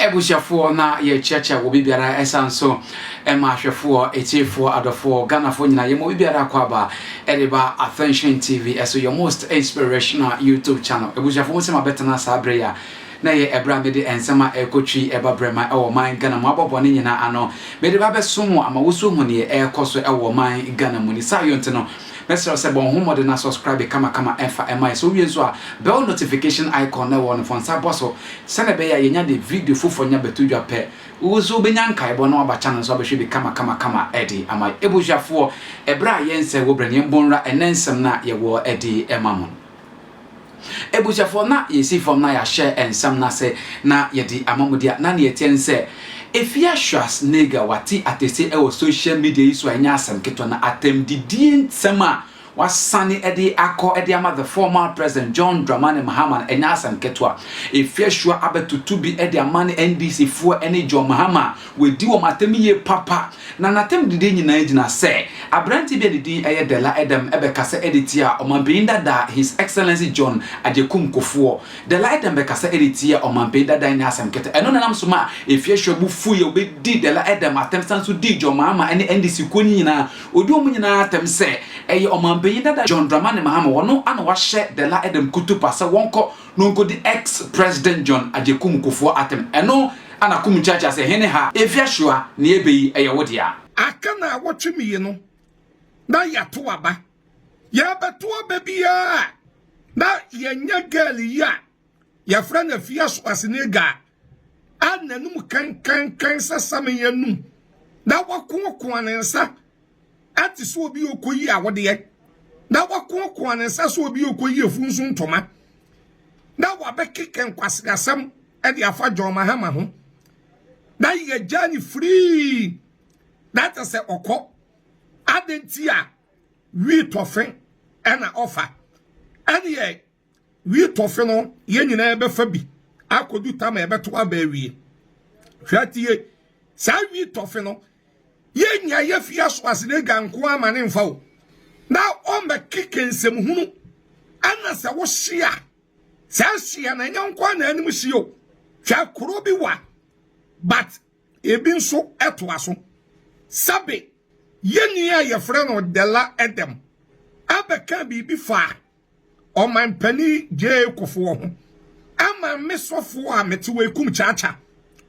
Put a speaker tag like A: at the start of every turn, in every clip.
A: Abusuafoɔ na yɛkyiakyia wɔ bibiara ɛsan so ɛma ahwɛfoɔ, etiefoɔ, adɔfoɔ, Ghanafoɔ nyinaa yɛma obibiara akɔ aba ɛde ba Attention TV ɛso, your most inspirational YouTube channel. Abusuafoɔ, mo sɛ ma bɛtena saa bere yi a na yɛ ɛberɛ a mede nsɛm a ɛrekɔtwi ɛba brɛma ɛwɔ man Ghana mu abɔbɔ ne nyinaa ano mede ba bɛso mu ama woso hu neɛ ɛrekɔ so ɛwɔ man Ghana mu. Ne saa yɔ nti no, mɛsrɛ sɛ bɔn ho mmɔden na subscribe kamakama ɛmfa ɛma yɛ so. Wie nso a, bell notification icon na ɛwɔ no fɔ nsa bɔ so sɛnɛ ɛbɛyɛ a yɛnya de video foforɔ nya bɛto dwa pɛ, wo nso wobɛnya nkaebɔ na waba channel nso abɛhwɛ bi kamakama ɛde ama. Ebusuafoɔ, ɛberɛ a yɛnsɛ wɔ berɛ no, yɛmbɔ nwura ɛnɛ nsɛm no a yɛwɔ ɛde ɛma mo no. Ebusuafoɔ, na yɛsi fam na yɛahyɛ nsɛm no ase na yɛde ama mo deɛ na neɛ ɛteɛ ne sɛ Efia Schwarzenegger wate atese ɛwɔ social media yi so a ɛnyɛ asɛm ketewa, na atɛmdidie nsɛm a wasane ɛde akɔ ɛde ama the former President John Dramani Mahama, ɛnyɛ asɛm ketewa. Efia Schwa abɛtutu bi ɛde ama ne NDC foɔ ɛne John Mahama. Wɔdi wɔn atɛm yie papa, na n'atɛm didie nyinaa gyina sɛ aberante bi a ne din ɛyɛ Dela Edem ɛbɛkasa ɛde tia ɔmanpanyin dada, His Excellency John Agyekum Kufuor. Dela Edem bɛkasa ɛde tia ɔmanpanyin dada, nyɛ asɛm ketewa. Ɛno nenam so ma Efia Schwa bu fu yɛ obɛdi Dela Edem atɛm, san so di John Mahama ɛne NDC kuo no nyinaa, odi wɔn nyinaa atɛm sɛ ɛyɛ ɔmanpanyin dada John Dramani Mahama wɔno ana wahyɛ Dela Edem kutupa sɛ wɔnkɔ na wɔnkɔdi ex President John Agyekum Kufuor atɛm. Ɛno ana kum nkyɛnkyɛn sɛ hene ha Efia Schwa ne ebe yi ɛyɛ wo dea.
B: Aka na awɔtwe 2 na yɛato aba. Yɛbɛto aba biara na yɛnya girl yi a yɛfrɛ no Afia Schwarzenegger a n'anum kankankan sɛ same yɛnum na wakoakoa ne nsa ate sɛ obi ɔkɔyi awodeɛ, na wakoakoa ne nsa sɛ obi ɔkɔyi efu nso ntoma, na wabɛkeka nkwaseasɛm de afa John Mahama ho na yɛgya ne firii na kyɛ sɛ ɔkɔ ade nti a wii tɔfe ɛna ɔfa ɛneɛ wii tɔfe no, yɛn nyinaa bɛfa bi akɔdu tam a yɛbɛto aba awie. Hwɛ, tie, saa wii tɔfe no, yɛn nya yɛfi aso Schwarzenegger nko ama ne mfa o na ɔmmɛkeka nsɛmhunu. Ɛna sɛ wohyia saa hyia na ɛnyɛ nko na anim hyia o. Hwɛ, kuro bi wa, but ebi nso ɛtoa so. Sabe yɛnni a yɛfrɛ no Dela Edem abɛka biribi fa ɔmanpanin J.A. Kufuor ho ama me sɔfoɔ a mete wɔ ekum kyaakya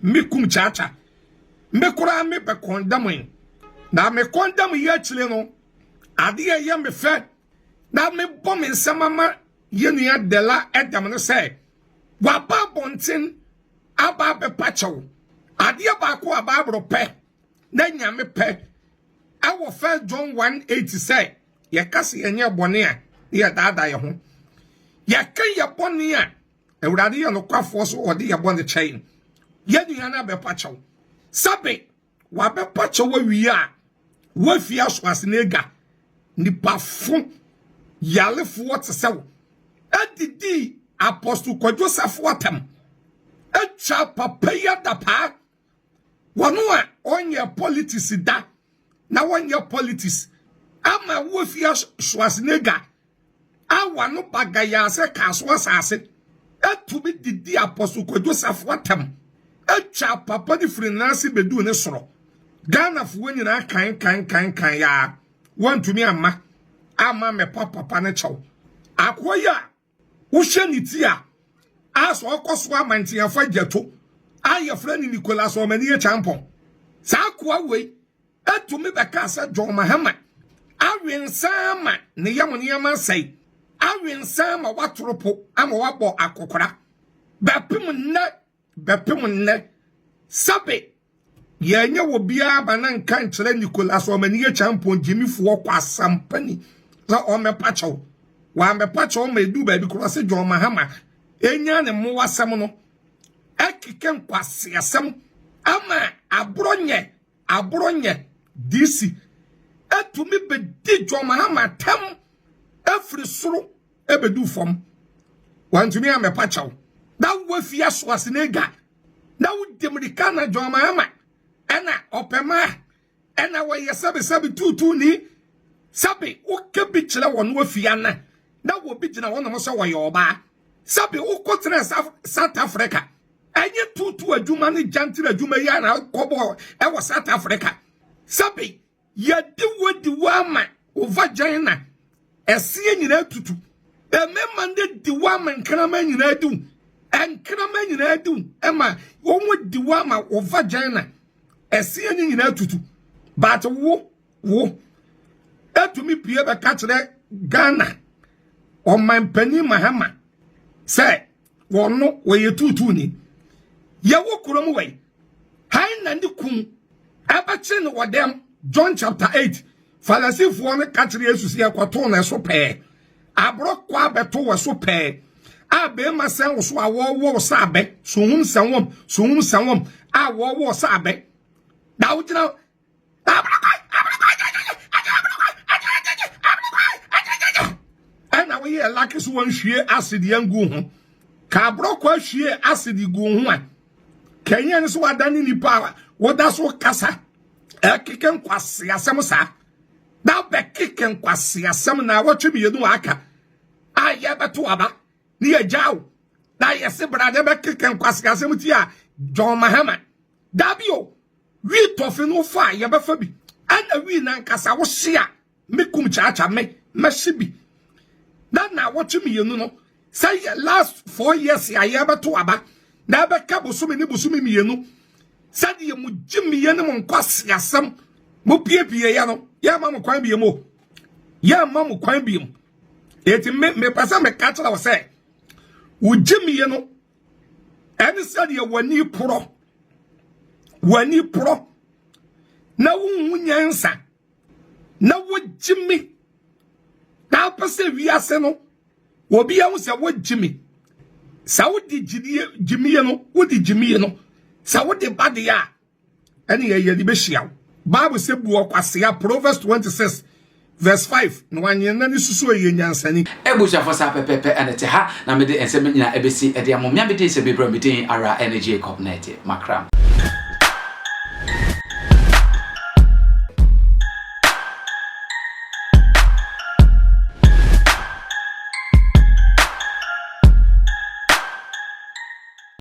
B: me kum kyaakya me koraa me bɛ condemn yi. Na me condemn yi akyire no, adeɛ ɛyɛ me fɛ na mebɔ me nsɛm ama yɛnua Dela Edem no sɛ waba abɔnten aba abɛpa kyɛw. Adeɛ baako a Baabolo pɛ na Nyame pɛ ɛwɔ First John 1:8 sɛ yɛka sɛ yɛnyɛ bɔne a, ne yɛdaadaa yɛ ho. Yɛka yɛ bɔne a, Awurade yɛ nokwafoɔ so ɔde yɛ bɔne kyɛn. Yɛn nua no abɛpa kyɛw. Sabe wabɛpa kyɛw awie a, wafia Schwarzenegger nipafo yalefoɔ te sɛ wo adidi Apostle Kwadwo Safo atam atwa papa yi adapaa. Wɔn a ɔnyɛ politics da na wɔnyɛ politics ama wofia Schwarzenegger awa no bagaya sɛ kaaso asase atumi didi Apostle Kwadwo Safo atam atwa papa ne firi n'ase bedu ne soro. Ghanafoɔ nyinaa kan kan kan kan yaa wɔntumi ama mɛpa papa ne kyɛw. Akoa yi a wohyɛ ne ti a asɔ ɔkɔ so amanteafa gyato a yɛfrɛ no Nicholas Ɔmani Kyampɔn, saa akoa wei atumi bɛka sɛ John Mahama awe nsa ama ne yam nneɛma asɛe, awe nsa ama watoro po ama wabɔ akɔkora. Bɛpem nnɛ, bɛpem nnɛ, sabe yɛnyɛ wɔ biara ba na nka nkyerɛ Nicholas Ɔmani Kyampɔn gyimifoɔ kɔ asampani sɛ ɔmɛpa kyɛw. Wamɛpa kyɛw ma edu baabi korɔ sɛ John Mahama enya ne mmoa asɛm no ɛkeka nkwaseasɛm ama aborɔ nyɛ DC atumi bɛdi John Mahama tam afiri soro ɛbɛdu fam. Wantumi amɛpa kyɛw na wafia Schwarzenegger na wodi mirika na John Mahama ɛna ɔpɛma ɛna wɔyɛ sɛbesɛbe tuutuu ni. Sɛbe woka bi kyerɛ wɔn wafia na wɔbi gyina hɔnom sɛ wɔyɛ ɔbaa. Sɛbe wokɔtena South Africa. Ɛnyɛ tuutu adwuma ne gyantere adwuma yi ara kɔbɔ ɛwɔ South Africa. Sɛbe yɛde wo di wo ama wo vagina ɛseɛ nyinaa tutu. Mmarima no di wo ama nkraman nyinaa di wo. Nkraman nyinaa di wo ɛma wɔn di wo ama wo vagina ɛseɛ no nyinaa tutu. But wo wo etumi pie bɛka kyerɛ Ghana ɔmanpanin Mahama sɛ wɔno wɔyɛ tuutuuni. Yɛwɔ kurom wɔ yi, han na ne kun ɛbɛkye no wɔ dɛm. John chapter 8, Farisifoɔ no ka kyerɛ Yesu sɛ yɛkɔtoo no ɛso pɛɛ. Aborɔ kɔ abɛto wɔ so pɛɛ. A bɛrima sɛn wo so a wɔwɔ sɛ abɛ, suhum sɛn wɔm, suhum sɛn wɔm, a wɔwɔ sɛ abɛ. Na wogyina ɛna woyɛ laki so wɔnhwie acid yɛn gu ho. Ka aborɔ kɔ ahwie acid gu ho a, kɛnyɛ no so wadane nipa a woda so kasa ɛkeke nkwasi asɛm saa. Na bɛkeke nkwasi asɛm na wɔtwe mmienu aka a yɛbɛto aba ne yɛgya wo na yɛse bra ne bɛkeke nkwasi asɛm ti a John Mahama. Dabi o, wi tɔfe no fa a yɛbɛfa bi. Ɛna wi nankasa wo hye a me kum kyaakya me mɛhye bi. Na na wɔtwe mmienu no sɛ yɛ last 4 years a yɛbɛto aba na ɛbɛka bosome ne bosome mmienu sɛdeɛ mo gye mmienu mo nkwasi asɛm mo piepie yɛ no yɛma mo kwan biem o, yɛma mo kwan biem. Eti me mepɛ sɛ meka kyerɛ wo sɛ wo gye mmienu ɛne sɛdeɛ w'ani porɔ, w'ani porɔ na wonhu nyansa na wogye me na wopɛ sɛ wiase no obi ahu sɛ wogye me. Sɛ wode gyidie gyimie no, wode gyimie no sɛ wode ba deɛ a ɛne yɛyɛ de bɛhyia wo. Bible sɛ bu ɔkwasea, Proverbs 26 verse 5, na wanyɛ n'ani susu ɛyɛ nyansani.
A: Abusuafo, saa pɛpɛpɛ ɛne te ha na mede nsɛm nyinaa ɛbɛsi ɛde ama mmea mede nsɛm bebree mede ara ɛne Jacob na ɛte makram.